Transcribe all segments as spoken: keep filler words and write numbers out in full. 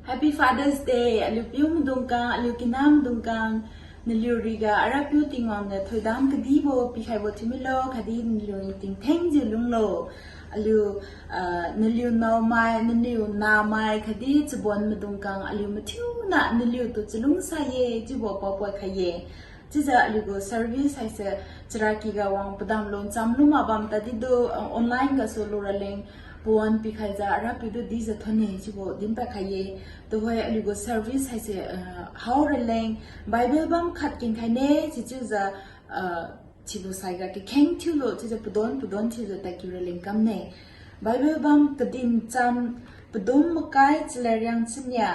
Happy Father's Day, aliu piu maidungkang, aliu kinam maidungkang, naliu riga Arapiu Tingwang niu thoidam kadibo pikhaibo thiumilo, khatdi naliu ringting thengjiu lunglo. Aliu, ah, naliu naomai, naliu namai, khatdi chabon maidungkang, aliu mathiuna naliutu chalungsa ye chiubo paopoi khai ye. Chiujiu aliugu service haise charaky ga wang padam lun chamlu ma bam tadi du, ah, online gasu luraleng pawan pikhaijiu Arapiu tu dijiu thonne chiubo dinpad khai ye. Tuhoi aliugu service haise, ah, hao raleng Bible bam khat kenkhaine, sichiujiu, ah, sibo saiga kakheng thiulo, chiujiu padon padon thiujiu tadkiu raleng kamne. Bible bam kadin cham padum makai chalariang chania,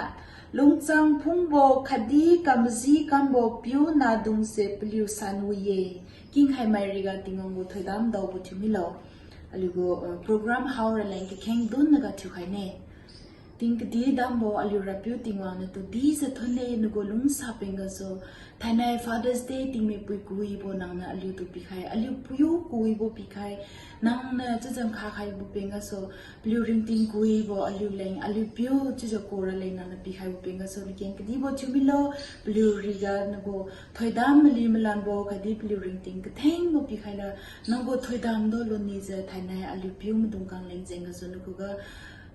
lungchang phungbo khatdi kamaji kambo piu nahdungse paliu san wi-e. Kingkhai mai riga Tingwang gu thoidam daobo thiumilo. Aliugu, uh, program hao raleng kakheng dunnaga thiukhaine. Ting kadi dambo aliu Rapiu Tingwang natu dijiu thonne, nagu lungsa peng gasu. Thainai Father's Day tingmipui kawibo nangniu aliutu pikhai, aliu piu kawibo pikhai. Nangniu chiujiu nkha khaibo peng gasu, paliu ringting kawibo aliuleng, aliu piu chiujiu ku raleng nangniu pikhaibo peng gasu, nakeng kadibo thiumilo, paliu riga nagu thoidam mali malanbo khatdi paliu ringting kathengbo pikhaira, nagu thoidam du lunijiu thainai aliu piu maidungkang leng jeng gasu nakhuga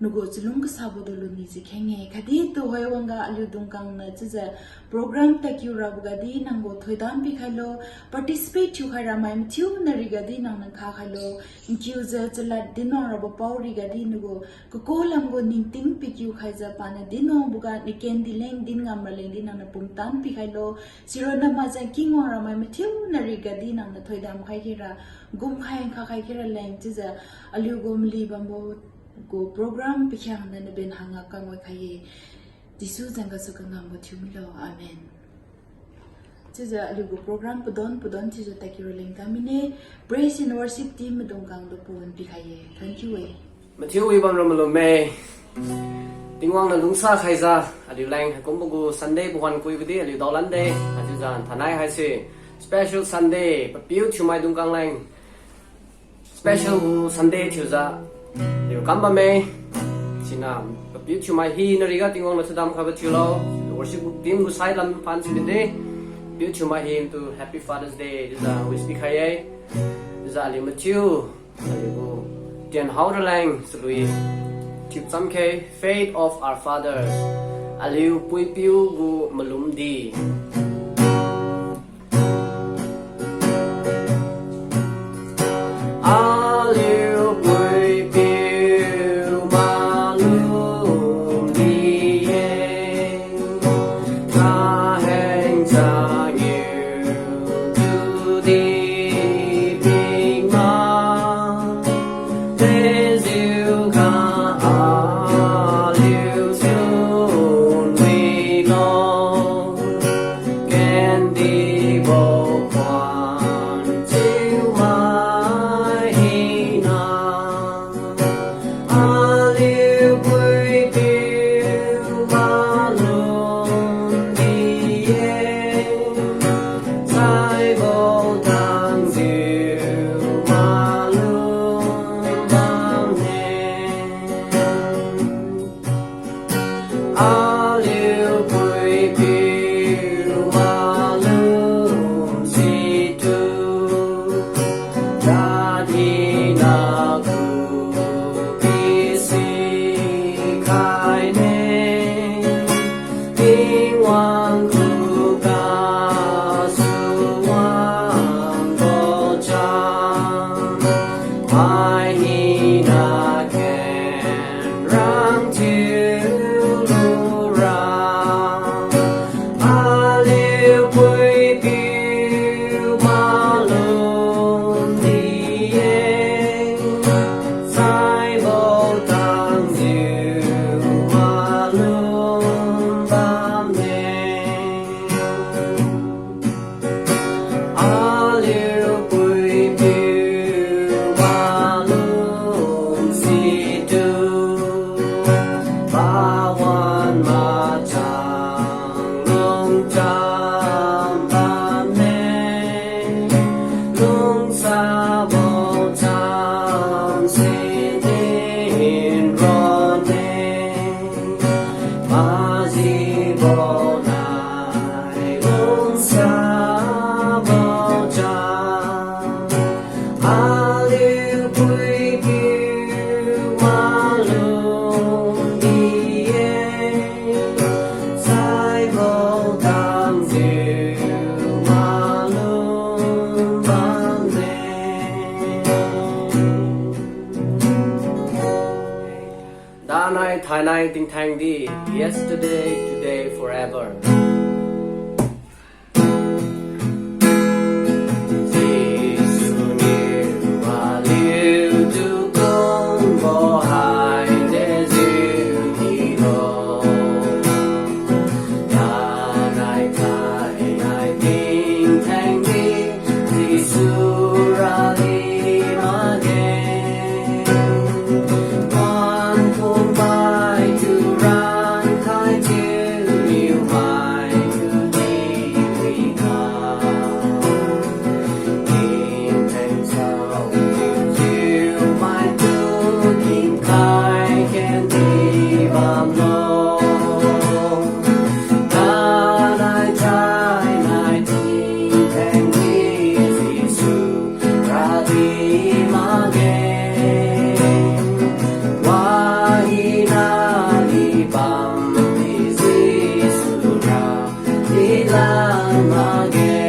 nagu chalung kasabo du lunijiu kheng-e. Khatdi tuhoi wangga aliu dungkang niu chiujiu program tadkiu rabo gadi nanggu thoidam pikhailo, participate thiukhai ramai mathiu nariga di nangniu nkha khailo, nkiujiu chalad dinwang rabo pao riga di nagu kaku lamgu ningting pikiu khaijiu paniu dinwangboga naken dileng din ngam raleng di nangniu pumtan pikhailo, sironna majeng kingwang ramai mathiu nariga di nangniu thoidam khai khaira, gumkhai nkha khai khaira leng chiujiu aliugu mali bambo gu program pakhiangna naben hangga kangoi khai ye. Jesu jeng gasu kangambo thiumilo. Amen. Chiujiu aliugu program padon padon chiujiu tadkiu raleng kam mine, praise and worship team maidungkang du pawan pikhai ye. Thank you e. Mathiu wi bamra malumme. Tingwang niu lungsa khaijiu aliuleng haikumbo gu Sunday pawan kuibo di aliu daolande. Haichiujiu thainai haise special Sunday, papiu thiumai dungkang leng special gu Sunday thiujiu aliu kam bamme. Siniu papiu thiumai hina riga Tingwang niu thoidam khaibo thiulo. Worship team gu sai lam phan sibide, papiu thiumai hinatu Happy Father's Day chiujiu wish pikhai ye. Chiujiu aliu mathiu, aliu gu tienhao raleng chalui thiu chamkhe, Faith of Our Fathers, aliu puipiu gu malumdi. Aliu puipiu malumdi-e, kaheng chaniu tudi pingma, dejiukha aliu sun wilo, kendibo khuan chiumai hina. Aliu puipiu malumdi-e, Thainai tingtheng di, yesterday, today, forever. Jesu niu aliu tu kumbo hai dejiu nilo. Thainai thainai tingtheng di, Jesu rali makge. Wan phung bai tu rankhai chiu niu mai tu di wi kha. Tingtheng sao chiu mai tu tingkai kendi bamlo. Thainai thainai tingtheng di Jesu rali makge. Wahina di bamdi Jesu ra lilan makge.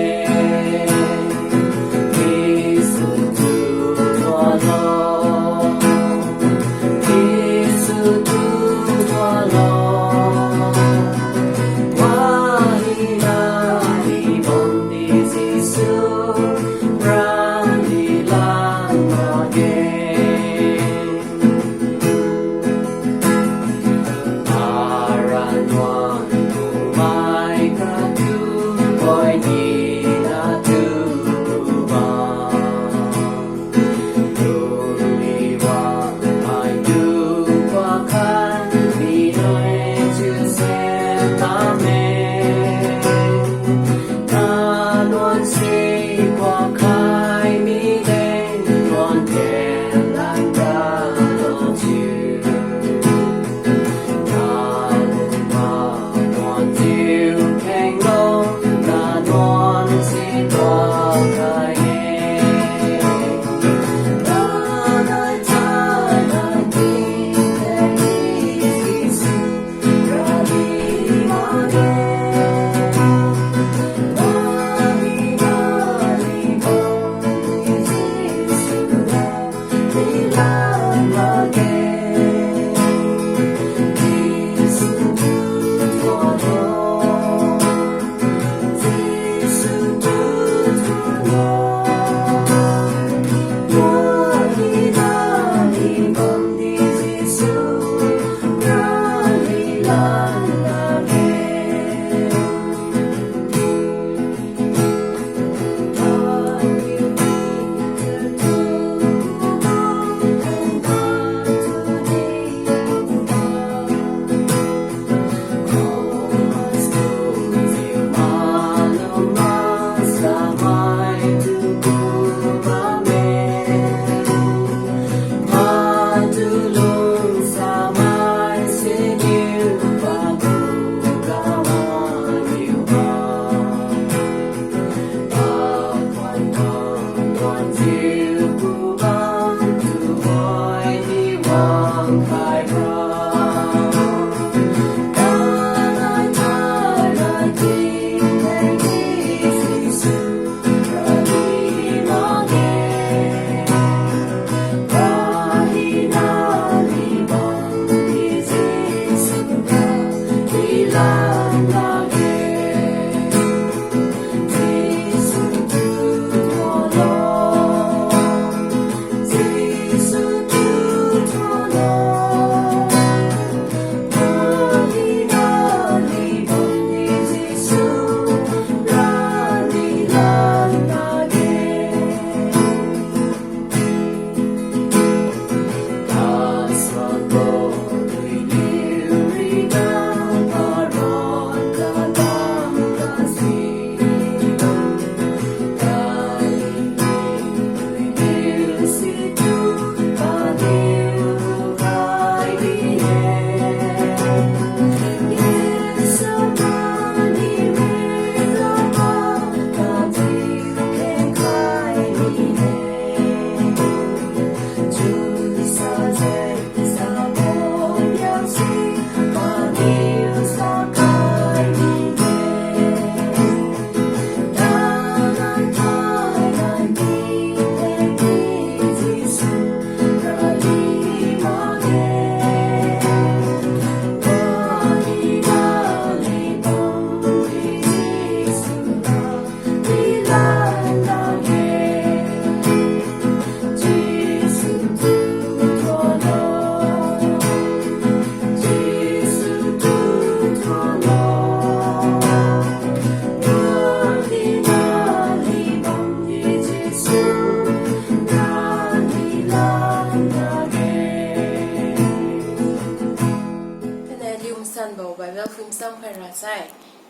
Jesu tu tualo. Jesu tu tualo. Wahina di bamdi Jesu ra lilan makge. Aran wan tu mai katu, poi ni na tu ba. Tun li wan mai tu kwa khan, mi noi chiu sen na me. Nanuan si kwa khai mi leng nuan ken lan ra lo chiu. Nanuan ma nuan chiu kheng lo, nanuan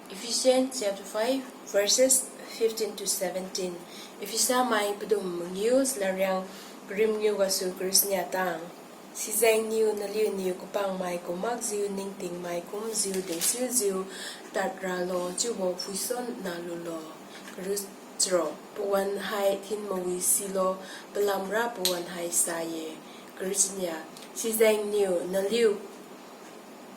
Ephesians chapter five, verses fifteen to seventeen. Ephesia mai padum mangiu, salariang karimngiu gasu kariu chania tang. Sijengniu naliuniu kapangmai kum makjiu ningtingmai kumjiu dechiujiu tadralo chiubo phuisonna lulo. Kariu charuk, pawan hai thin mawi silo, palamra pawan hai sa-e. Kariu chania, sijengniu naliu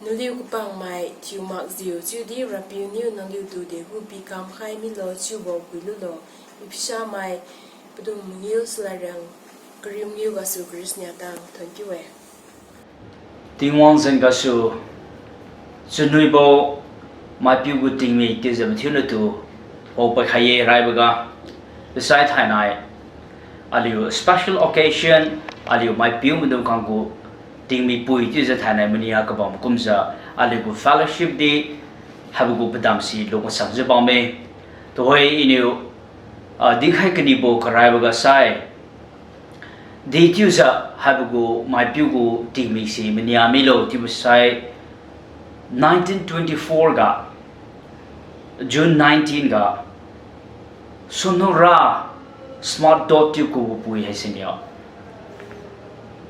naliu kapangmai thiu makjiu chiudi RAPIU niu naliutu degu pikamkhai milo chiubo phuilulo. Ephesia mai padum mangiu, salariang karimngiu gasu kariu chania tang. Thank you-e. Tingwang jeng gasu, chunwibo maipiu gu tingmik chiujiu mathiu natu pao pakhai-e raiboga. Chiusai thainai aliu special occasion, aliu maipiu maidung khang gu tingmik pui chiujiu thainai mania kabam kumjiu, aliu gu fellowship di haibo gu padam si lung masamjiu bamme. Tuhoi iniu, ah, dinkhai kanibo karaiboga sai, dechiujiu haibo gu maipiu gu tingmik si mania milo chiubo sai, nineteen twenty-four ga, June nineteen ga, Sonora Smart Dodd chiu kubo pui haisiniu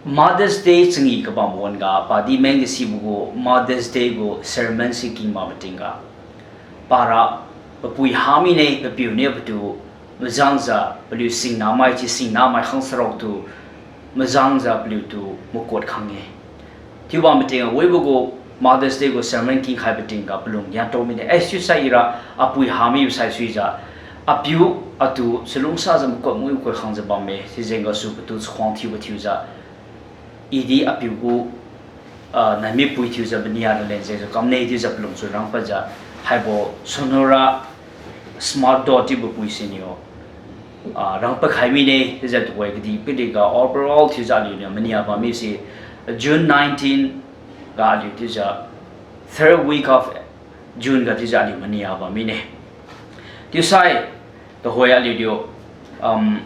Mother's Day changi kabam wan-ga padi meng kasibo gu Mother's Day gu sermon si king bam matingga, para papui hamine, papiu niu patu majangjiu paliu singnamai chi singnamai khang saraotu majangjiu paliutu makot khang-e. Chiu bam matingga wibo gu Mother's Day gu sermon kingkhai matingga palung niatao mine. Eh, chiusai ira apui hamibo saisuijiu, apiu atu chalungsajiu makot mui makot khangjiu bamme. Sijeng gasu patu chakhuang thiubo thiujiu, idi apiu gu, ah, naimik pui thiujiu mania raleng jengjiu kamne chiujiu palung chun rangpadjiu, haibo Sonora Smart Dodd chiubo pui siniu, ah, rangpad khai mine. Chiujiu tuhoi kadihpiriga overall thiujiu aliuniu mania bam mise, June nineteen ga aliu chiujiu third week of June ga chiujiu aliu mania bam mine. Chiusai tuhoi aliuniu, um,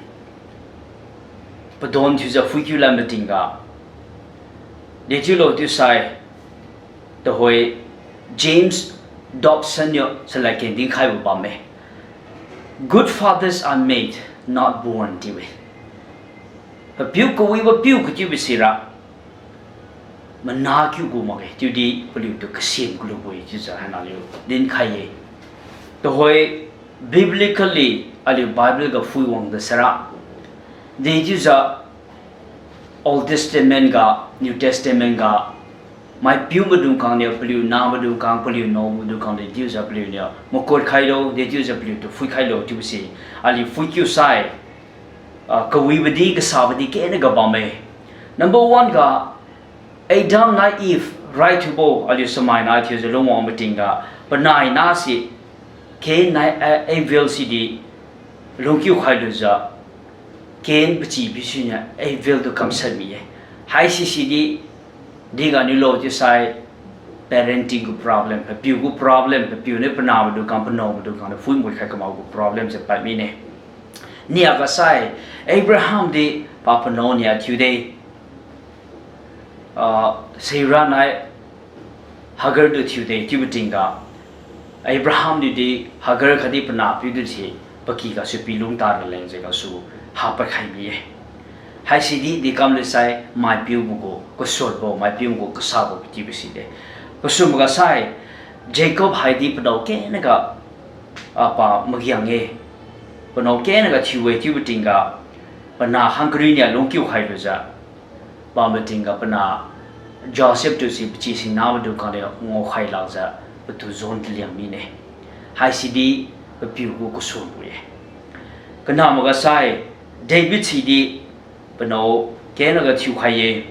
padon thiujiu phuikiu lan matingga, dechiulo chiusai tuhoi James Dobson niu salad keng dinkhaibo bamme. Good fathers are made, not born chiu-e. Papiu kawibo piu kachiubo sira mana kiu gu makge, chiudi paliutu kasim kalubo-e chiujiu haina aliu dinkhai-e. Tuhoi biblically aliu Bible ga phuiwang da sara, dechiujiu Old Testament ga, New Testament ga, maipiu maidung khang niu paliu nah maidung khang, paliu nao maidung khang dechiujiu paliuniu makot khailo, dechiujiu paliutu phuikhailo chiubo si aliu phuikiu sai, ah, kawibodi kasabodi kena ga bamme. Number one ga, Adam nai Eve raithubo aliu samaina thiujiu lungwang matingga, panai nah si, Cain nai, eh, Abel sidi lungkiu khailujiu, Cain pachi pisuniu Abel tu kamshat mi-e. Haisi sidi, diga niulo chiusai, parenting gu problem, papiu gu problem, papiu niu panah maidung khang, panao maidung khang niu phuimui khai kamak gu problem se pad mine. Niaga sai, Abraham di pa panao nia thiude, ah, Sarah nai Hagar tu thiude chiubo tingga, Abraham niudi Hagar khatdi panah piu tu si paky gasu pilung ta raleng jeng gasu hapad khai mi-e. Haisidi dekamle sai maipiu magu kasuanbo, maipiu magu kasabo chiubo side. Kasumga sai, Jacob haidi panao kena ga, ah, pa magiang-e, panao kena ga thiu-e chiubo tingga, panah khang kariu nia lungkiu khailujiu, bambo tingga panah Joseph tu si pachi singna maidung khang niu ngaokhai lakjiu patu jon taliang mine. Haisidi papiu gu kasuanbo-e. Kanamaga sai, David sidi panao kena ga thiukhai-e.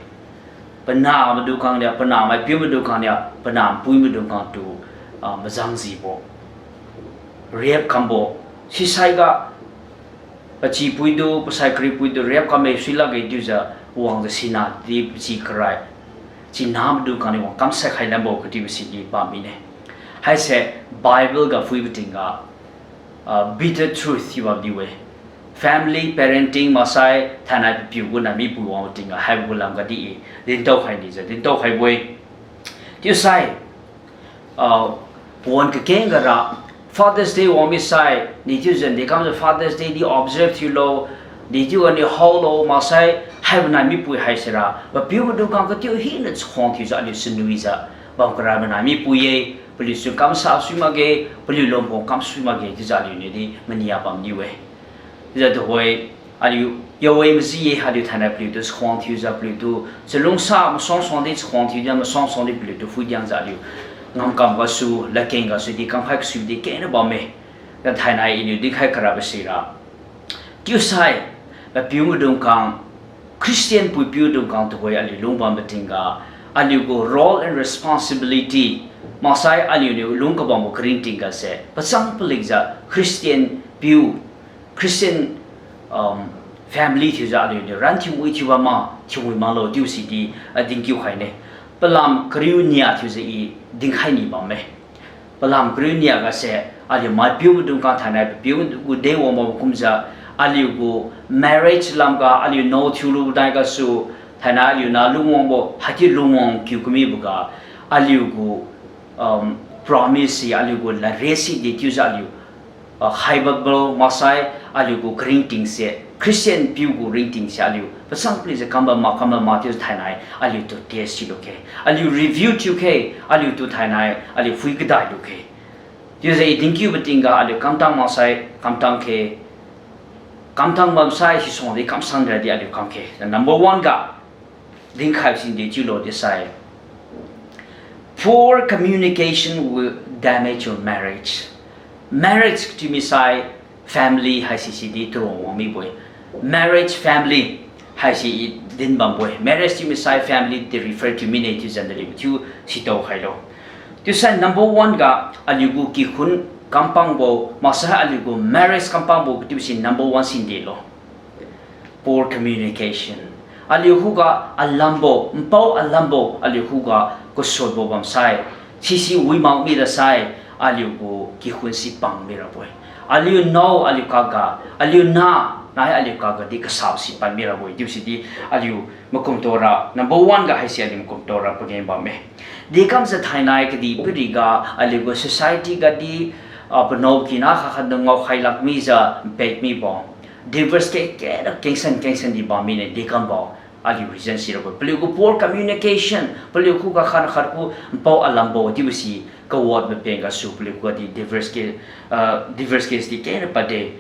Panah maidung khang niu, panah maipiu maidung khang niu, panah pui maidung khang tu, ah, majang jibo, riap kambo, sisaiga pachi pui tu, pasai kari pui tu riap kamme suilakge chiujiu wangjiu sina di pachi karai, china maidung khang niu wang kamshat khai lanbo katiubo sidi bam mine. Haise Bible ga phuibo tingga, ah, bitter truth chiubo diu-e. Family parenting maksai thainai papiu gu naimik pui wangbo tingga haibo gu lamga di-e dintao khai nijiu dintao khaibo-e. Chiusai, ah, Pawan kakeng gara Father's Day wang misai, dechiujiu dekamjiu Father's Day di observe thiulo, dechiu ganiu haolo, maksai haibo nai mipui haisira, papiu maidung khang katiu hina chakhuang thiujiu aliu sinuijiu bam karabo nai mipui-e, paliu chun kamsa sui makge, paliu lungpom kamsui makge, chiujiu aliuniu di mania bamniu-e. Chiujiu tuhoi, aliu, yo-e maji-e, aliu thainai paliutu chakhuang thiujiu paliutu, chalungsa masuangsuang di chakhuang thiujiu masuangsuang di paliutu phuidiangjiu aliu, ngamkam gasu, ladkeng gasu di kamkhai kasui di kengna bamme. Kathainai iniu dinkhai karabo sira, chiusai, papiu maidung khang, Christian puipiu dungkhang tuhoi aliu lungbam patingga, aliugu role and responsibility, maksai aliuniu lung kabambo karingting gase pachang palikjiu Christian piu, Christian, um, family thiujiu aliuniu ran thiumui thiubam ma, thiumui maklo chiusi di, a, dinkiu khaine. Palam kariu nia thiujiu i dinkhai ni bamme. Palam kariu nia gase, aliu maipiu maidung khang thainai papiu gu de wangbo kumjiu, aliugu marriage lamga aliu nao thiulu nai gasu, thainai aliu nah lungwangbo haichiu lungwang kiu kamiboga, aliugu, um, promise si aliugu ladriat si dechiujiu aliu, ah, khaibambo maksai aliugu karingtingse, Christian piugu ringtingse aliu pachang palijiu kambam ma kambam ma chiujiu thainai aliutu test thiulu khe, aliu review thiukhe, aliutu thainai aliu phui kadai lukhe. Chiujiu i dinkiu patingga aliu kamtang maksai kamtang khe, kamtang bamsai sisuang di kamsan radi aliu kamkhe. Number one ga dinkhai sinde chiulo disai, poor communication will damage your marriage. Marriage chiu misai family haisi sidi turuang wang mibo-e. Marriage family haisi i din bambo-e. Marriage chiu misai family di refer to mine chiujiu naliu thiu sitao khailo. Chiusai number one ga aliugu kikhun kampangbo, maksai aliugu marriage kampangbo chiubo si number one sinde lo. Poor communication. Aliu khuga alambo, npao alambo aliu khuga kasutbo bamsai, sisi wimak mida sai, aliugu kikhun si pang mirabo-e. Aliu nao aliu kaga, aliu nah nai aliu kaga di kasabo si pad mirabo-e chiusi di aliu makumtaora number one ga haisi aliu makumtaora pageng bamme. Dekamjiu thainai kadihpiriga aliugu society gadi, ah, panao kina khakhan dung ngaokhai lak mijiu npek mibo, divorce ke kena kengsan kengsan di bam mine dekambo aliu reason sirabo-e. Paliugu poor communication, paliu khuga khat khat gu npao alambo chiubo si kawat mapeng gasu paliu khuga di divorce case, ah, divorce case di kena padde.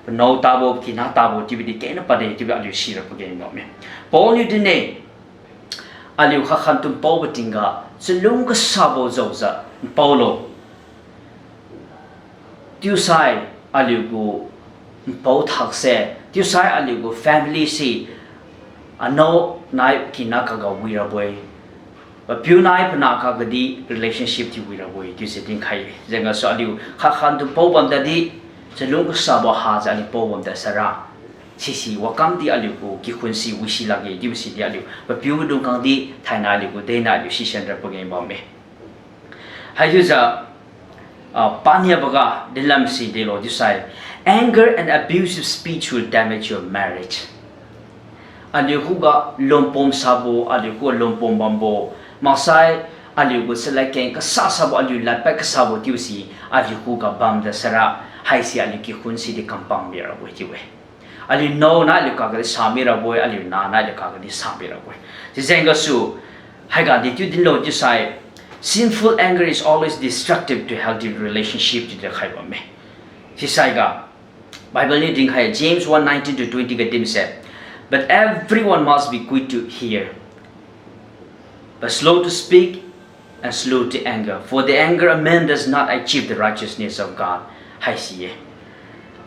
Panao tabo, kina tabo chiubo di kena padde chiubo aliu sira pageng bamme. Paul niu dinne, aliu khakhan tu npaobo tingga chalung kasabo jaojiu npaolo. Chiusai aliugu npao thakse, chiusai aliugu family si, anao nai kina kaga wirabo-e. Papiu nai panah kagadi relationship thiu wirabo-e chiusi dinkhai-e. Jeng gasu aliu khakhan tu npao bamdadi, chalung kasabo hajiu aliu npao bamda saira, sisi wakamdi aliugu kikhun si wisi lakge chiubo si di aliu papiu maidung khang di thainai aliugu dena aliu sisien ra pageng bamme. Haichiujiu, ah, paniaboga dinlam si delo chiusai, anger and abusive speech will damage your marriage. Aliu khuga lungpom sabo, aliu khuga lungpom bambo, maksai aliugu chaladkeng kasa sabo, aliu ladpad kasabo chiusi aliu khuga bamda saira, haisi aliu kikhun si di kampang mirabo-e chiu-e. Aliu nao nai aliu kagadi sa mirabo-e, aliu nah nai aliu kagadi sa mirabo-e. Sijeng gasu, haiga dechiu dinlo chiusai, sinful anger is always destructive to healthy relationship chiujiu khai bamme. Sisaiga Bible niu dinkhai, James one nineteen to twenty ga dinse, but everyone must be quick to hear, but slow to speak, and slow to anger, for the anger of man does not achieve the righteousness of God. Haisi-e.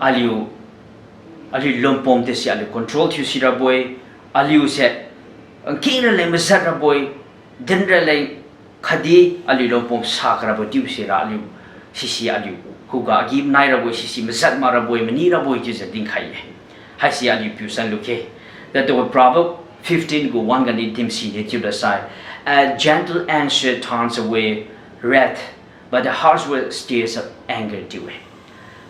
Aliu, aliu lungpom tise aliu control thiu sirabo-e, aliuse, nkingra leng majat rabo-e, dinra leng khatdi aliu lungpom sa karabo chiu sira aliu, sisi aliu khuga agi-manai rabo-e, sisi majat mak rabo-e, mani rabo-e chiujiu dinkhai-e. Haisi aliu piu san lukhe. Tadtuhoi Proverb fifteen gu one ganiu dimsine chiuda sai, a gentle answer turns away wrath, but the harsh word stirs up anger chiu-e.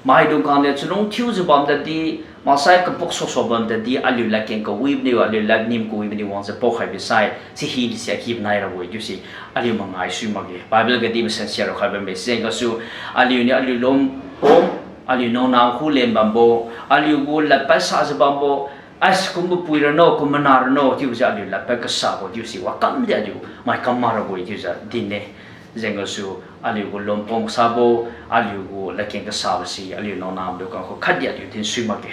Maidung khangniu chalung thiujiu bam tadi, maksai kapuk soso bam tadi, aliu ladkeng kawi maniu, aliu ladnim kawi maniu wangjiu paokhai bisai, si hina si akibo nai rabo-e chiusi, aliu mangai sui makge. Bible gadi masan sia raokhai bamme, sijeng gasu, aliuniu aliu lungpom, aliu naonah khu len bambo, aliu gu ladpad sajiu bambo, ai sikumbo pui rano, kumbo mana rano, chiubojiu aliu ladpad kasabo chiusi, wakamdi aliu mai kam mak rabo-e chiujiu din-e. Jeng gasu, aliu gu lungpom kasabo, aliu gu ladkeng kasabo si, aliu naonah maidung khang khu khatdi aliu din sui makge.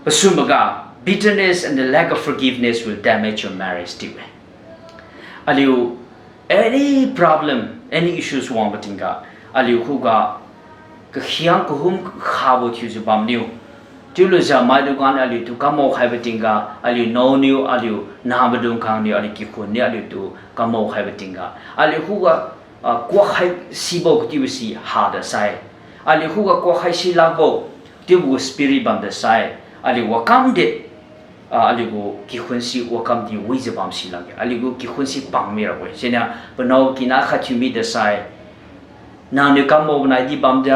Pasumboga, bitterness and the lack of forgiveness will damage your marriage chiu-e. Aliu, any problem, any issues wangbo tingga, aliu khuga kakhiang kahum khabo thiujiu bamniu. Chiulujiu maidung khang aliutu kamao khaibo tingga, aliu naoniu, aliu nahmaidung khangniu, aliu kikhun niu aliutu kamao khaibo tingga, aliu khuga, ah, kuak khai sibo kathiubo si hada sai. Aliu khuga kuak khai si lakbo, chiubo gu spirit bamda sai. Aliu wakamdi, ah, aliu gu kikhun si wakamdi wijiu bam si lakge. Aliu gu kikhun si pang mirabo-e. Siniu panao kina khat thiu mida sai. Nangniu kamao nai di bamdi,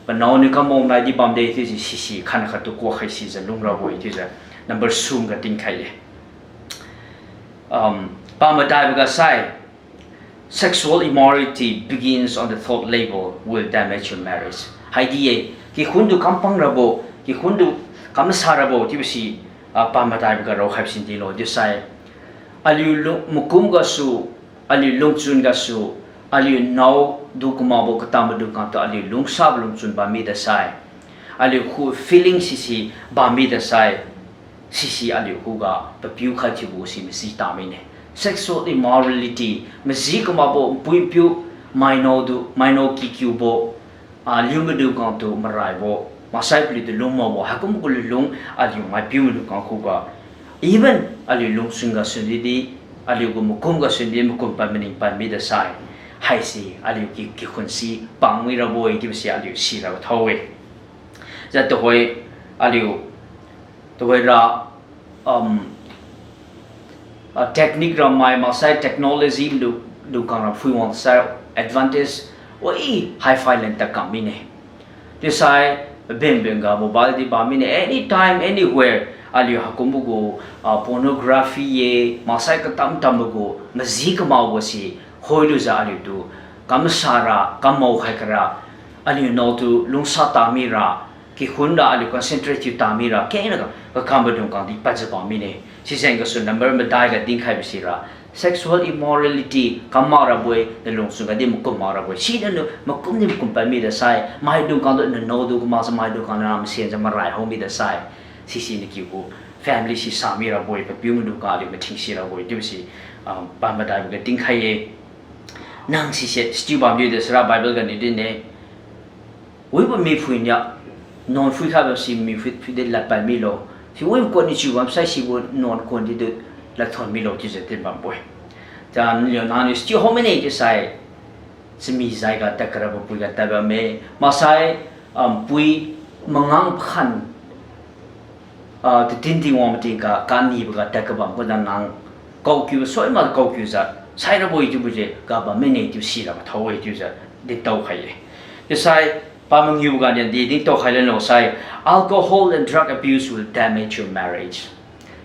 panaoniu kamao nai di bamde chiujiu sisi khan khattu kuak khai sijiu lung rabo-e chiujiu. Number sum ga tingkhai-e. Um, pamadaiboga sai, sexual immorality begins on the thought level will damage your marriage. Haidi-e, kikhun tu kampang rabo, kikhun tu kamsa rabo chiubo si, ah, pamadaiboga raokhaibo si dilo chiusai. Aliu lu-, makum gasu, aliu lungchun gasu, aliu nao du kamakbo katam maidung khangtu aliu lungsabo lungchun bam mida sai. Aliu khu feeling sisi bam mida sai. Sisi aliu khuga papiu khai thiubo si maji ta mine. Sexual immorality, maji kamakbo npui npiu, mainaodu, mainao kikiubo, ah, liu maidung khangtu maraibo, maksai paliutu lungmakbo, haikum gu lulung aliu maipiu maidung khang khuga. Even aliu lungchun gasu didi, aliu gu makum gasu di makum pad maning pad mida sai. Haise aliu ki, kikhun si pang mirabo-e chiubo si aliu sira thao-e. Jat tuhoi aliu, tuhoira, um, ah, technique ramai maksai technology lu, lu khang ra phuiwang sai advantage, oi, hi-fi len tad kam mine. Chiusai, benbenga mobile di bam mine, anytime, anywhere, aliu haikumbo gu, ah, pornography ye, maksai katam tambo gu, maji kamakbo si, hoilujiu aliutu, kamsara, kamao khai kara, aliu naotu lungsa ta mira, kikhun ra aliu concentrate thiu ta mira, kengna kakambo dung khang di padjiu bam mine. Sijeng gasu number madai ga dinkhaibo sira, sexual immorality kam mak rabo-e, nalungchun ga di makum mak rabo-e. Siniu makum di makum pad mida sai, maidung khangtu nanao du kamakjiu maidung khang nara masenjiu marai hao mida sai. Sisi nakiu gu family si sa mirabo-e, papiu maidung khang aliu mathing sirabo-e chiubo si, ah, pamadaiboga dinkhai-e. Nang sise, sichiu bamniu de sara Bible ganiu din-e. Wibo miphuiniu, nuan phuikhaibo si miphui, phui di ladpad milo. Si wibo kuanniu chiu bamsai sibo nuan kuan di du ladthon milo chiujiu din bambo-e. Taliu nangniu sichiu hao mine chiusai, chami jaiga tad karabo pui ga tad bamme. Maksai, ah, pui mangang pakhan, ah, tatin tingwang matingga kaniboga tad kabam khuda nang kaokiu soi ma kaokiujiu sairabo-e chiubo je ga bam mine chiu sira mathao-e chiujiu dintao khai-e. Chiusai pamangiuboga niu di dintao khai lalo sai, alcohol and drug abuse will damage your marriage.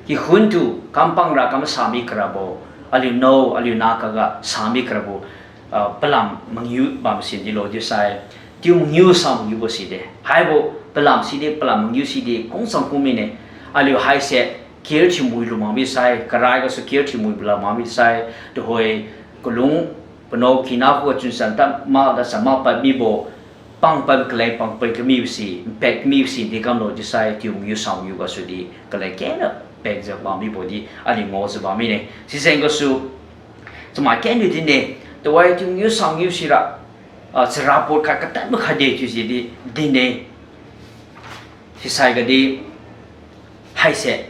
Kikhun tu kampang ra kamsa mi karabo, aliu nao, aliu nah khuga sa mi karabo, ah, palam mangiu bam si dilo chiusai, tiu mangiu sa mangiubo side. Haibo palam side, palam mangiu side kungchang ku mine. Aliu haise care thiumui lu mak mi sai, karai gasu care thiumui lu mak mi sai, tuhoi kalung panao kina khuga chunsan tad mak da sa mak pad mibo, pang pad kaleng pang pad kamibo si, npad kamibo si di kamlo chiusai, tiu mangiu sa mangiu gasu di kaleng kengna pakjiu bam mibo di aliu ngaojiu bam mine. Sijeng gasu chamai kengniu din-e, tuhoi tiu mangiu sa mangiu sira, ah, chara pot khat katad makhaide chiujiu di din-e. Sisai gadi haise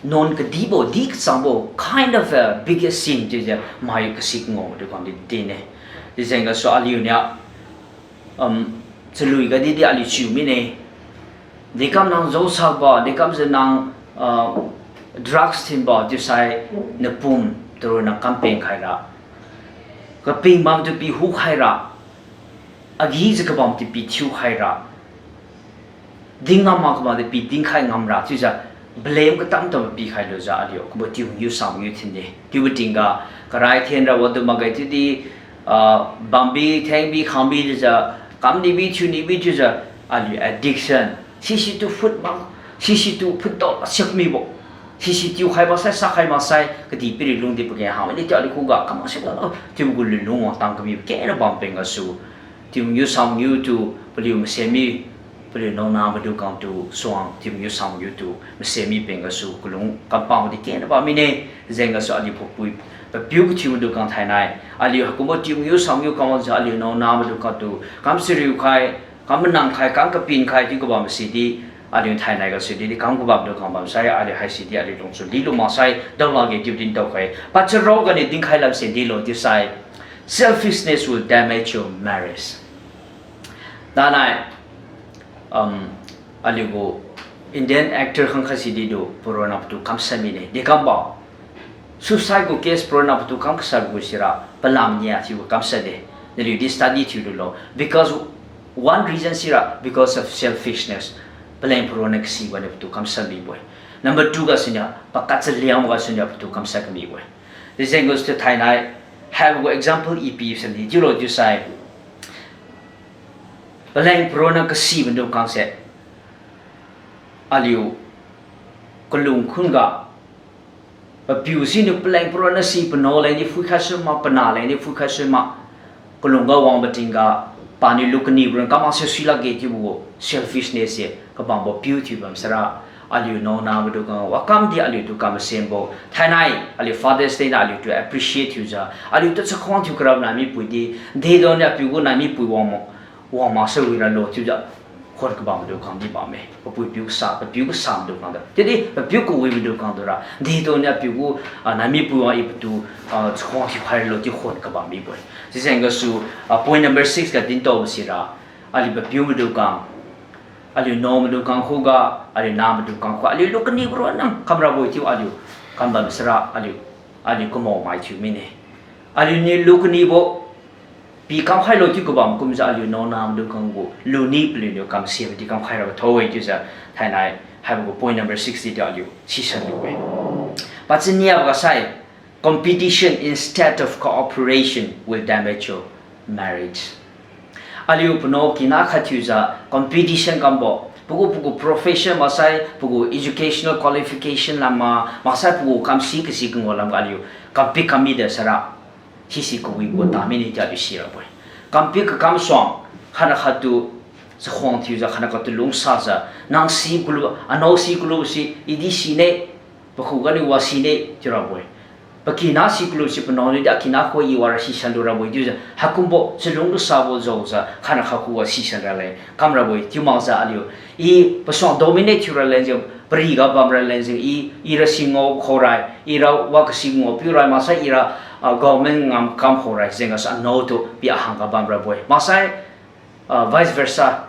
nuan kadibo, di kachangbo, kind of a biggest sin chiujiu mai kasi kangao maidung khang di din-e. Sijeng gasu aliuniu, um, chalui gadi di aliu chiu mine. Dekam nang jaosakbo, dekamjiu nang, ah, drugs thinbo chiusai, napum taruna kampeng khaira, kaping bamtu pihu khaira, agi jiu kabam ti pithiu khaira, ding ngam mak kabam di piding khai ngamra chiujiu, blame katam tam pikhai lujiu aliu kumbo tiu mangiu sa mangiu thin de. Chiubo tingga, karai thenra wadu makge chiudi, ah, bambi, thengbi, khangbi chiujiu, kamnibi, thiunibi chiujiu, aliu addiction, sisi tu phut mak, sisi tu phut tao siak mibo, sisi tiukhai maksai, sakhai maksai, kadihpiri lungdi pageng hangmane chiu aliu khuga kam maksai, chiubo gu lunlung wangtang kamibo kena bam peng gasu, tiu mangiu sa mangiu tu, paliu mase mi, paliu naona maidu khang tu suang, tiu mangiu sa mangiu tu mase mi peng gasu kalung kampang di kena bam mine. Jeng gasu aliu papui, papiu kathiu maidu khang thainai, aliu haikumbo tiu mangiu sa mangiu kam wangjiu aliu naona maidu khang tu kam siriu khai, kam manang khai, kam kapin khai chiu kabam sidi, aliu thainai gasu di, di kam kabam maidu khang bamsai, aliu haisi di aliu lungchun dilu maksai daolakge chiu dintao khai. Pacharao ganiu dinkhai lamse dilo chiusai, selfishness will damage your marriage. Thainai, um, aliu gu Indian actor khangkhat si di du paronna patu kamshat mine. Dekam ba, suicide gu case paronna patu kam kasat gu sira palam nia thiu kamshat de. Naliu di study thiu lulo. Because one reason sira because of selfishness. Paleng paronna kasi ganiu patu kamshat mibo-e. Number two gasuniu, pakachaliang gasuniu patu kamshat kamibo-e. Chiujeng gasu thainai, haibo gu example i pi sadi chiulo chiusai, paleng paronna kasi maidu khangse, aliu kalung khunga, papiu siniu paleng paronna si panao lengdi phuikhai sui ma, pana lengdi phuikhai sui ma, kalungga wangbo tingga, paniu lu kanibo ronna kam maksai sui lakge chiubo gu selfishness se kabambo piu thiu bam sara, aliu naona maidu khang wakamdi aliutu kam masenbo thainai, aliu Father's Day niu aliutu appreciate thiujiu, aliutu chakhuang thiu karabo nai mipui di, dedaoniu apiu gu nai mipui wang ma, wang maksai wi ralo chiujiu, khon kabam maidu khang di bamme. Papui piu kasa, papiu kasa maidu khang da. Chiudi papiu kawi maidu khang dura, dedaoniu apiu gu, ah, nai mipui wang i patu, ah, chakhuang thiukhai ralo chiu khon kabam mibo-e. Chiujeng gasu, ah, point number six ga dintaobo sira, aliu papiu maidu khang, aliu nao maidu khang khuga, aliu na maidu khang khuga, aliu lu kanibo ronna kamrabo-e chiu aliu kambam sara, aliu, aliu kamao mai thiu mine. Aliuniu lu kanibo pi kamkhailo chiu kabam kumjiu aliu naona maidu khang gu luni paliuniu kamsibo di kamkhai rabo thoi-e chiujiu thainai, haibo gu point number six di aliu sisan lu-e. Pachiniabo ga sai, competition instead of cooperation will damage your marriage. Aliu panao kina khat thiujiu competition kambo, pagu pagu profession maksai, pagu educational qualification lam ma, maksai pagu kamsi kasi kangu lamga aliu compete kam mida sara, sisi kawibo ta mine chiu aliu sirabo-e. Compete kakam suang, khatna khattu chakhuang thiujiu, khatna khattu lungsajiu, nang si kalu, anao si kalu si, i di sine, pakhuganiu wa sine chiurabo-e. Pakina si kalu si panaoniu di akina khuga i wara sisan lurabo-e chiujiu, haikumbo chalung lusabo jaojiu, khatna khat khuga sisan raleng kamrabo-e chiu makjiu aliu, i pasuang dominate thiu raleng jeng, pariga bam raleng jeng, i, ira si ngao khaorai, ira wa kasi ngao piurai, maksai ira, ah, government ngam kam khaorai jeng gasu anaotu pi ahangga bamrabo-e. Maksai, ah, vice versa,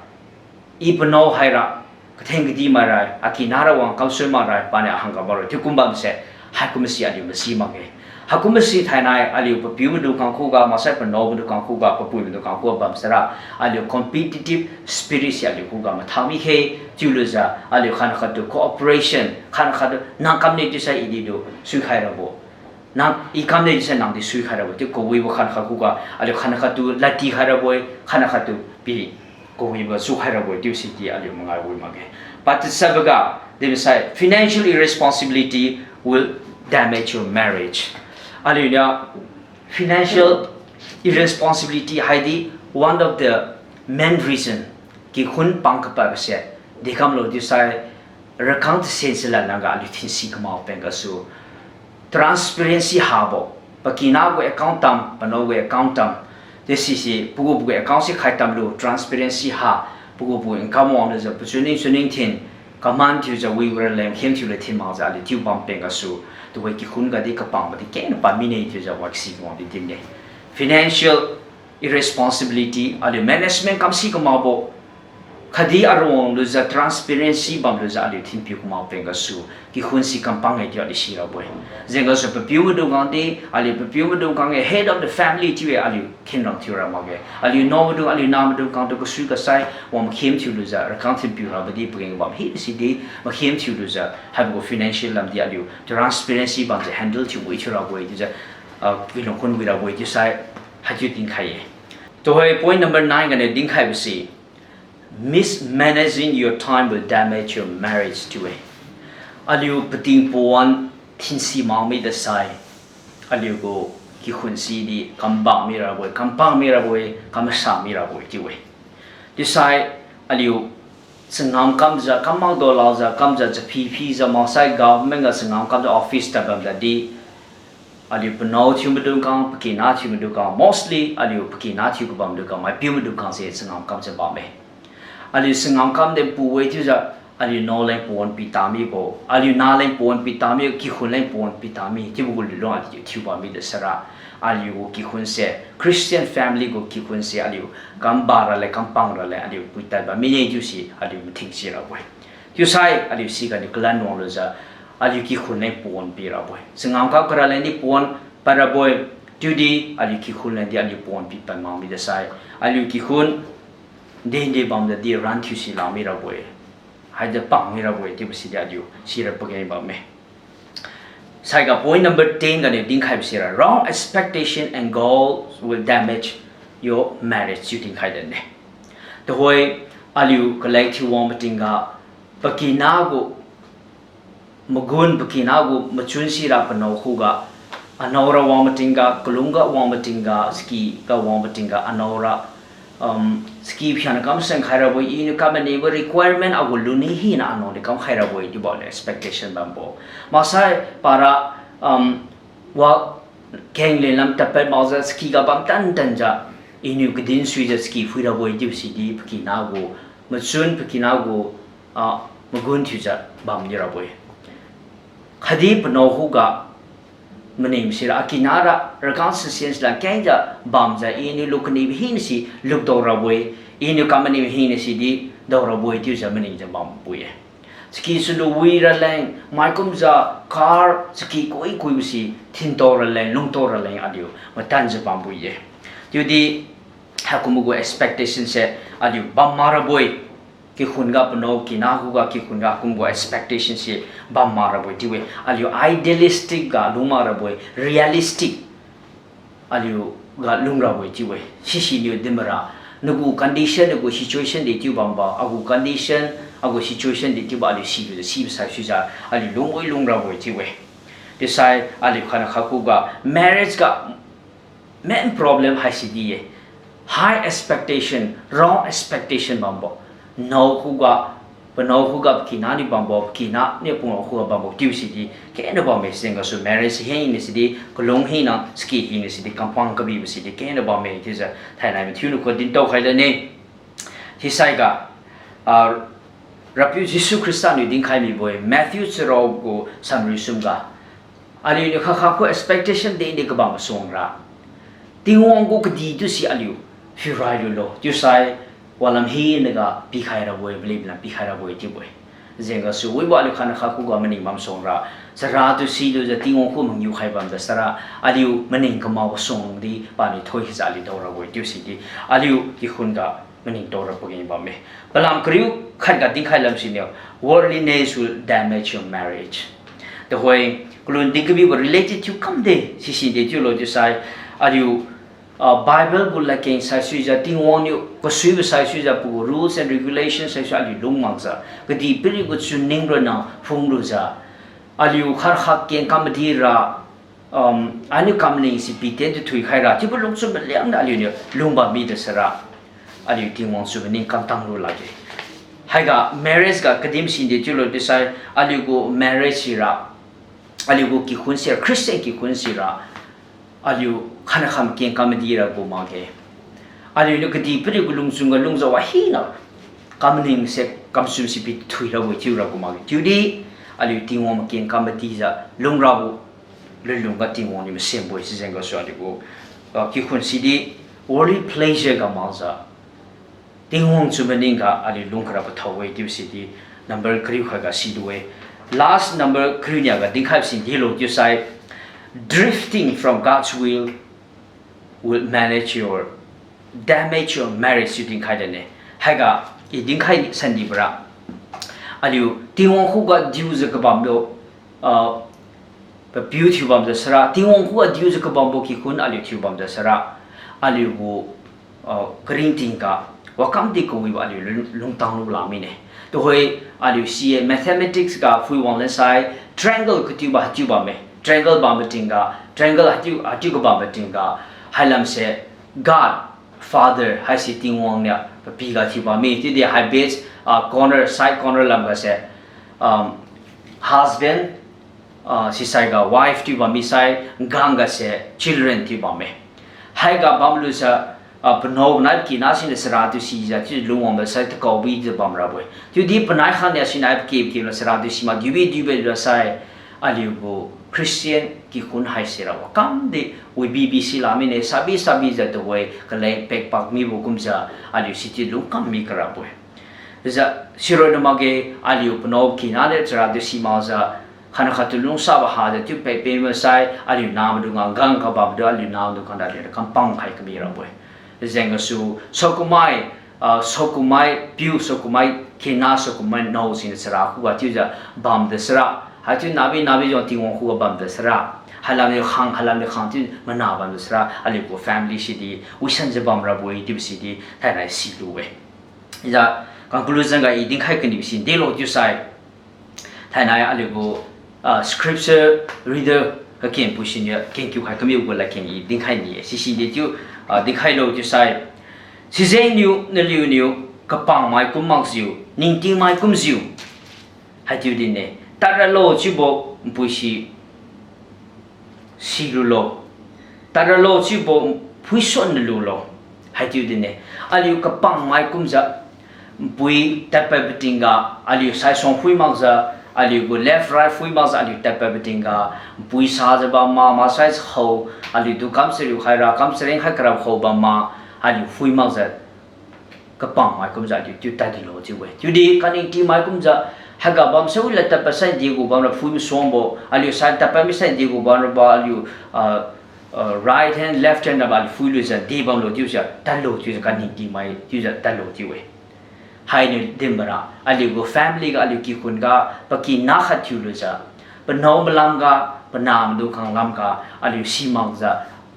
i panao haira, katheng kadi maira, akinara wang kamsui makra, paniu ahangga bamra chiu kumbamse, haikumbo si aliu masi makge. Haikumbo si thainai aliu papiu maidu khang khuga, maksai panao maidu khang khuga, papui maidu khang khuga bam sara, aliu competitive spirit si aliu khuga mathak mikhe, chiulujiu aliu khatna khattu cooperation, khatna khattu nang kamne chiusai i di du suikhai rabo, nang i kamne chiusai nang di suikhai rabo chiu kawibo khatna khat khuga, aliu khatna khattu ladtikhai rabo-e, khatna khattu pi kawibo sukhai rabo-e chiu si di aliu mangai wi makge. Patu saboga, dinsai, financial irresponsibility will damage your marriage. Aliuniu financial irresponsibility haidi one of the main reason kikhun pang kapatbose, dekamlo chiusai, rakang tasen silad langga aliu thinsi kamak peng gasu, transparency habo, pakina gu account tam, panao gu account tam, chiu sise pagu pagu account si khai tamlu, transparency ha, pagu pagu income wanglujiu pachunning chuning thin, kaman thiujiu wibo raleng khen thiu le thin makjiu aliu chiu bam peng gasu, tuhoi kikhun gadi kapangbo di kengna pamine chiujiu wa kasi wang di dinne. Financial irresponsibility, aliu management kamsi kamakbo, Khatdi aruang lujiu transparency bam lujiu aliu thinpiu kamak peng gasu, kikhun si kampang-e chiu aliu sirabo-e. Jeng gasu papiu maidung khang di, aliu papiu maidung khang-e, head of the family chiu-e, aliu khenrang thiura makge. Aliu nao maidung, aliu na maidung khang tu kasui kasai wang makhim thiu lujiu, rakang thinpiu rabo di pageng bam hina sidi, makhim thiu lujiu, haibo gu financial lamdi aliu transparency bamjiu handle thiubo-e thiurabo-e chiujiu, ah, kilungkhun wirabo-e chiusai, haichiu dinkhai-e. Tuhoi point number nine ganiu dinkhaibo se, mismanaging your time will damage your marriage chiu-e. Aliu pating pawan thinsi mak mida sai, aliu gu kikhun sidi kambam mirabo-e, kampang mirabo-e, kamasa mirabo-e chiu-e. Chiusai aliu changam kamjiu, kam mak do lakjiu, kamjiu chaphi phijiu, maksai government ga changam kamjiu office tad bam tadi, aliu panao thiu maidung khang, pakina thiu maidung khang, mostly aliu pakina thiu kabam maidung khang, maipiu maidung khang se changam kamjiu bamme. Aliu changam kam de pu-e chiujiu, aliu nao leng pawan pi tamibo, aliu na leng pawan pi tami, kikhun leng pawan pi tami chiubo gu lulung aliu thiu bam mida sara, aliu gu kikhun se, Christian family gu kikhun se aliu kambam raleng, kampang raleng aliu puitad bam mine chiu si aliu mathing sirabo-e. Chiusai aliu siga niu kalan wang lujiu, aliu kikhun leng pawan pirabo-e. Changam kam karaleng di pawan padrabo-e, chiudi aliu kikhun leng di aliu pawan pipad mak mida sai, aliu kikhun dende bam tadi ran thiu si lak mirabo-e. Haidi pang mirabo-e chiubo sidi aliu sira pageng bamme. Saiga point number ten ganiu dinkhaibo sira, wrong expectation and goals will damage your marriage chiu dinkhai dane. Tuhoi aliu kalek thiu wang matingga, pakina gu magun, pakina gu machun sira panao khuga, anao ra wang matingga, kalung ga wang matingga, saki ga wang matingga, anao ra, um, saki phian kam sen khai rabo-e, iniu kam manibo requirement agu luni hina anao di kam khai rabo-e chiubo aliu expectation bambo. Maksai para, um, wa keng lenlam tadpad makjiu saki ga bam tan tanjiu, iniu kadin suijiu saki phui rabo-e chiubo sidi pakina gu machun, pakina gu, ah, magun thiujiu bam di rabo-e. Khatdi panao khuga maning sira akina ra, rakang sense la kengjiu bamjiu, iniu lukanibo hina si lukdao rabo-e, iniu kam manibo hina sidi dao rabo-e chiujiu maningjiu bambo-e. Saki sulu wi raleng, maikumjiu car, saki kui kuibo si thintao raleng, lungtao raleng aliu matanjiu bambo-e. Chiudi haikumbo gu expectation se aliu bam mak rabo-e. Kikhun ga panao, kina khuga kikhun ga kumbo expectation se bam mak rabo-e chiu-e. Aliu idealistic ga lung mak rabo-e, realistic aliu ga lung rabo-e chiu-e. Sisiniu dinmara, nagu condition, nagu situation de chiu bambo, agu condition, agu situation de chiubo aliu silujiu, sibo saisuijiu aliu lungwi lung rabo-e chiu-e. Chiusai aliu khatna khat khuga marriage ga main problem haisi di-e. High expectation, wrong expectation bambo. Nao khuga, panao khuga pakina niu bambo, pakina niu panao khuga bambo chiu sidi kengna bamme. Sijeng gasu marriage hina sidi, kalung hina, saki hina sidi, kampang kabibo sidi kengna bamme chiujiu thainai mathiu niu kho dintao khai lane. Sisaiga, ah, Rapiu Jesu Khrista niu dinkhai mibo-e, Matthew charuk gu samri sumga, aliuniu khat khat khu expectation deni kabam suangra, Tingwang gu kadih tu si aliu phiurai lulo chiusai, walam hinaga pikhai rabo-e, bali lam pikhai rabo-e chiubo-e. Jeng gasu wibo aliu khatna khat khuga maning bam suangra, chara tu silujiu Tingwang khu mangiu khai bamjiu sara, aliu maning kamakbo suang di paniu thoijiu aliu dao rabo-e chiu sidi, aliu kikhun ga maningtao ra pageng bamme. Palam kariu khatga dinkhai lam siniu, worldliness will damage your marriage. Tuhoi, kalun di kabibo related thiu kamde, siside chiulo chiusai, aliu, ah, Bible gu ladkeng saisuijiu, Tingwang niu kasuibo saisuijiu, pagu rules and regulations saisui aliu lung makjiu, kadihpiri gu chunning ronna phunglujiu, aliu khat khat keng kam madira, um, aniu kam maning si piten tu thuikhaira chiubo lungchun maliangna aliuniu lungbam mida sara, aliu Tingwang chunning kamtang lu lakge. Haiga marriage ga kadim sinde chiulo chiusai, aliu gu marriage sira, aliu gu kikhun sira, Christian kikhun sira, aliu khatna khat makeng kam madira gu makge. Aliuniu kadihpiri gu lungchun ga lungjiu wa hina kam maning se, kamchun si pithui rabo-e chiura gu makge. Chiudi, aliu Tingwang makeng kam madijiu lungrabo lunlungga Tingwang niu masenbo-e. Sijeng gasu aliu gu, ah, kikhun sidi worldly pleasure ga makjiu Tingwang chu maningga aliu lung kara pathao-e chiubo sidi number kariu khaiga silu-e. Last number kariu niaga dinkhaibo si dilo chiusai, drifting from God's will will manage your, damage your marriage chiu dinkhai dane. Haiga i dinkhai sandibora, aliu Tingwang khuga diujiu kabambo, ah, papiu thiubamjiu sara, Tingwang khuga diujiu kabambo kikhun aliu thiubamjiu sara, aliu gu, ah, karingtingga wakamdi kawibo aliu lung, lungtang lu lak mine. Tuhoi aliu si-e mathematics ga phuiwang lensai, triangle katiubo haichiu bamme. Triangle bambo tingga, triangle haichiu, haichiu kabambo tingga, hailamse God Father haise Tingwang niu papiga thiubam mi. Chiudi hai base, ah, corner, side corner lamga se, um, husband, ah, sisaiga wife thiubam mi sai, nggangga se children thiubamme. Haiga bamlujiu, ah, panao nai kina siniu chara tu sijiu chiu lungwangbo sai takaobijiu bamrabo-e. Chiudi panai khangnia sinai pakep keplo chara tu simak diubi diubi lo sai, aliu gu Christian kikhun haisira wakamdi wibi bi si lak mine, sabi sabijiu tuhoi kaleng pekpak mibo kumjiu aliu sichiu lungkam mi karabo-e. Jiu siroi na makge, aliu panao kina niu chara tu simakjiu, khanakhat tu lungsabo hajiu chiu pekpe masai, aliu nahmaidung ngang gang kabamdu aliu nahmaidung khangda aliu kampang khai kami rabo-e. Jeng gasu, saokumai, ah, saokumai piu, saokumai kina, saokumai nao siniu chara khuga chiujiu bamde sara, haichiu nahbi nahbi jeng Tingwang khuga bamde sara, hailamniu khang, hailamniu khang chiu mana bamde sara, aliu gu family sidi wisanjiu bamrabo-e chiubo sidi thainai silu-e. Jiu conclusion ga i dinkhai kanibo si delo chiusai, thainai aliu gu, ah, scripture reader kakenpui siniu kengkiu khai kamibo gu ladkeng i dinkhai ni-e. Sisidi chiu, ah, dinkhailo chiusai, sijengniu naliuniu kapangmai kum makjiu, ningtingmai kumjiu, haichiu dinne, tadralo chiubo npui si silulo. Tadralo chiubo phuisuan nalulo. Haichiu dinne, aliu kapangmai kumjiu, npui tadpadbo tingga, aliu saisuang phui makjiu, aliu gu left right phui makjiu aliu tadpadbo tingga, npui sajiu bamma, maksai khao, aliutu kamchariu khaira, kamchareng khai karabo khao bamma, aliu phui makjiu kapangmai kumjiu aliu chiu tadilo chiu-e. Chiudi kaningtingmai kumjiu, haiga bamsai wi lad tadpad sai degu bamra phui masuangbo, aliu sai tadpad misai degu bamrabo aliu, ah, ah, right hand, left hand rabo aliu phuilujiu de bamlo chiujiu tadlo chiujiu kaningtingmai chiujiu tadlo chiu-e. Hainiu dinbora, aliu gu family ga, aliu kikhun ga, pakina khat thiulujiu, panao malamga, panah maidung khang lamga, aliu simakjiu,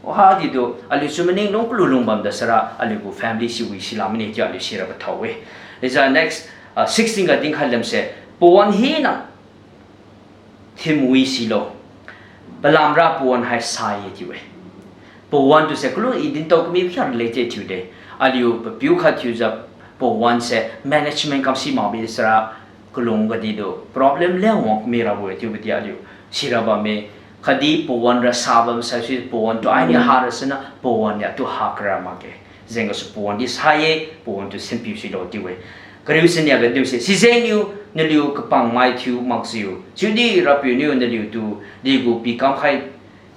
wahaditu aliu chu maning lung kalu lung bamde sara, aliu gu family si wi si lak mine chiu aliu sira pathao-e. Ijiu next, ah, sixteen ga dinkhai lamse, pawan hina thin wi silo. Palamra pawan hai sa-e chiu-e. Pawan tu se kalu i dintao kami kha le che chiude. Aliu papiu khat thiujiu pawan se management kamsi makbi sara, kalung gadi tu problem leng wang mirabo-e chiubo di aliu sira bamme. Khatdi pawan ra sa bam saisui pawan tu ainiu hara suna pawan niu tu ha kara makge. Jeng gasu pawan di sa-e, pawan tu sinpiu silo chiu-e. Kariu sinia ga diu se, sijengniu naliu kapangmai thiu makjiu, chiudi Rapiu niu naliutu degu pikamkhai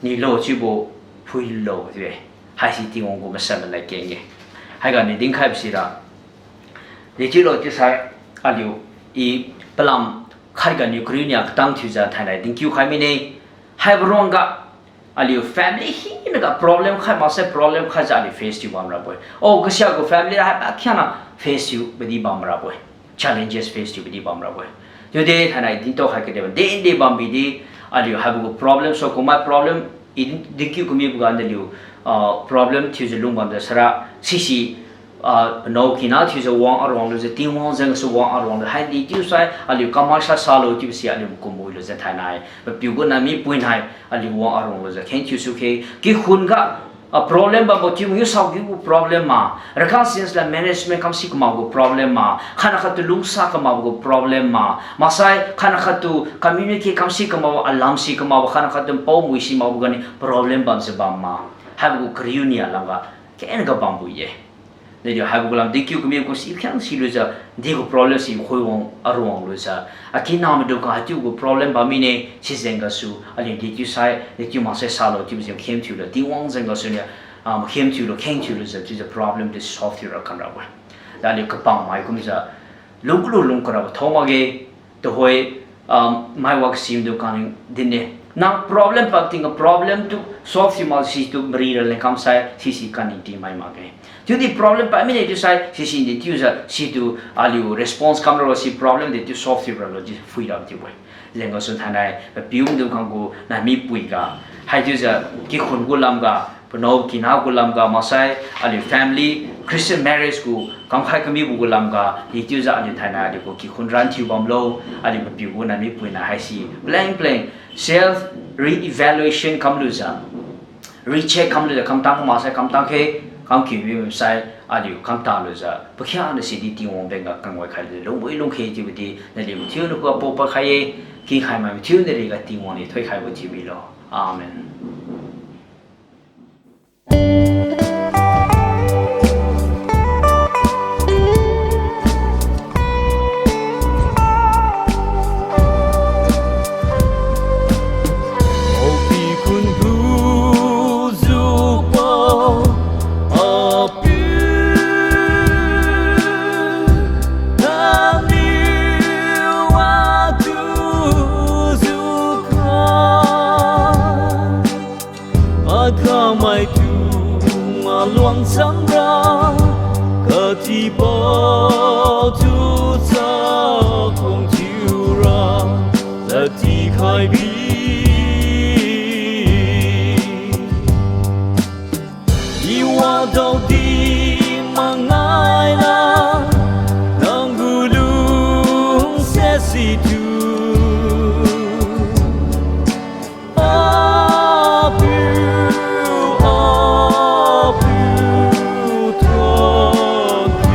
nilo chiubo phuilo chiu-e. Haisi Tingwang gu masan malai keng-e. Haiga niu dinkhaibo sira, dechiulo chiusai, aliu i palam khat ganiu kariu nia katang thiujiu thainai dinkiu khai mine. Haibo ruangga aliu family hinaga problem khai maksai problem khaijiu aliu face thiu bamrabo-e. O, kasia gu family haibo khiangna face thiu badi bamrabo-e. Challenges face thiu badi bamrabo-e. Chiudi thainai dintao khai kadibo dinde bambi di, aliu haibo gu problem, saokumai problem, i din, dinkiu kamibo ga naliu, ah, problem thiujiu lung bamde sara, sisi, ah, panao kina thiujiu wang aruang lujiu, Tingwang jeng gasu wang aruang lu, haidi chiusai aliu kamai sa salo chiubo si aliu makum wi lujiu thainai papiu gu nami puinai aliu wang aruang lujiu kheng thiusu khe, kikhun ga, ah, problem bambo chiu mangiu sao kiu gu problem ma, rakan sins la management kamsi kamakbo gu problem ma, khanakhat tu lungsa kamakbo gu problem ma, maksai khanakhat tu communicate kamsi kamakbo, alam si kamakbo, khanakhat tu npao mui si makbo ganiu problem bamjiu bam ma. Haibo gu kariu nia lamga kengga bambo-e. Naliu haibo gu lam dinkiu kamibo gu si khiang silujiu, degu problem si khui wang aruang lujiu, akina maidung khang haichiu gu problem bam mine, sijeng gasu aliu dechiusai dechiu maksai salo chiubo jeng khem thiulo, Tingwang jeng gasu niu, ah, khem thiulo, kheng thiulujiu chiujiu problem di solve thiura kamrabo-e. Aliu kapangmai kumjiu lungkulu lungkarabo thao makge, tuhoi, um, mai wak simdu kang dinne. Nang problem pad tingga problem tu solve thiu mak situ mari raleng kamsai sisi kaningtingmai makge. Chiudi problem pad mine chiusai sisi di chiujiu situ aliu response kamralo si problem di chiu solve thiu ralo di phuira chiu-e. Jeng gasu thainai papiu maidung khang gu nai mipui ga, haichiujiu kikhun gu lamga, panao kina gu lamga maksai, aliu family, Christian marriage gu kamkhai kamibo gu lamga, i chiujiu aliu thainai aliu gu kikhun ran thiu bamlo, aliu papiu gu nai mipui nai haisi pleng pleng self re-evaluation kamlujiu, recheck kamlujiu, kamtang maksai kamtang khe, kam kiu mi sai, aliu kamtang lujiu pakhiangna sidi Tingwang bengga kangwai khai lujiu lungwi lungkhe chiubo di naliu mathiu niu khuga pao pakhai-e, kikhai mai mathiu nariga Tingwang niu thoikhaibo thiu milo. Amen. Aopi khun gujiubo, Apiu, nangniu atu jiukha. Akhamaitu maluang chamra, katibo tu chakhuang thiura, latikhai bi. I wadaodi mangaila, nang gu lungsiat situ. Apiu, Apiu, thuonkiu.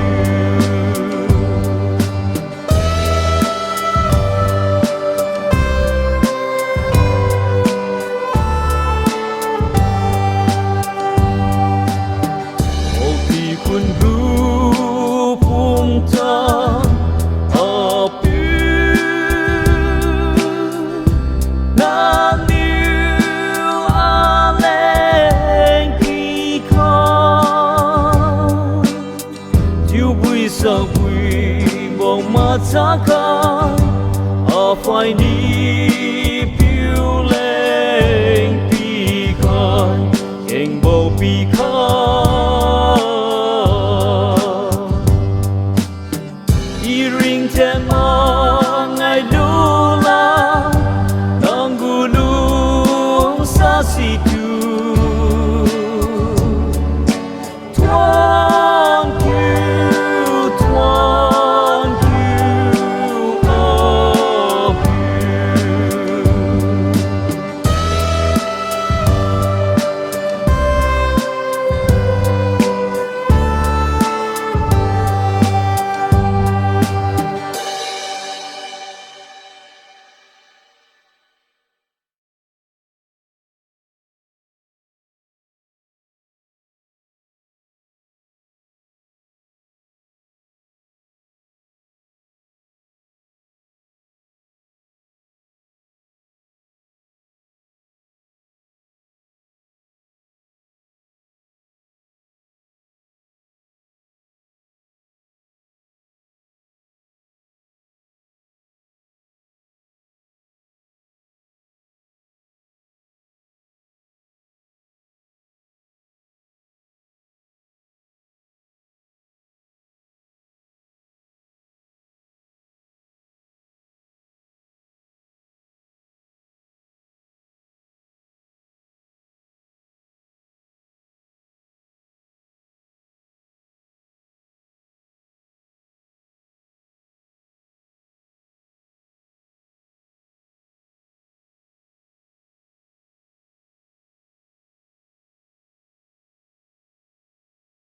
Aopi khun gu pumtan, Apiu, nangniu aleng pikhai. Tiubui sabui bang machakha, aphai ni piu leng pikhai, kengbo pikhai.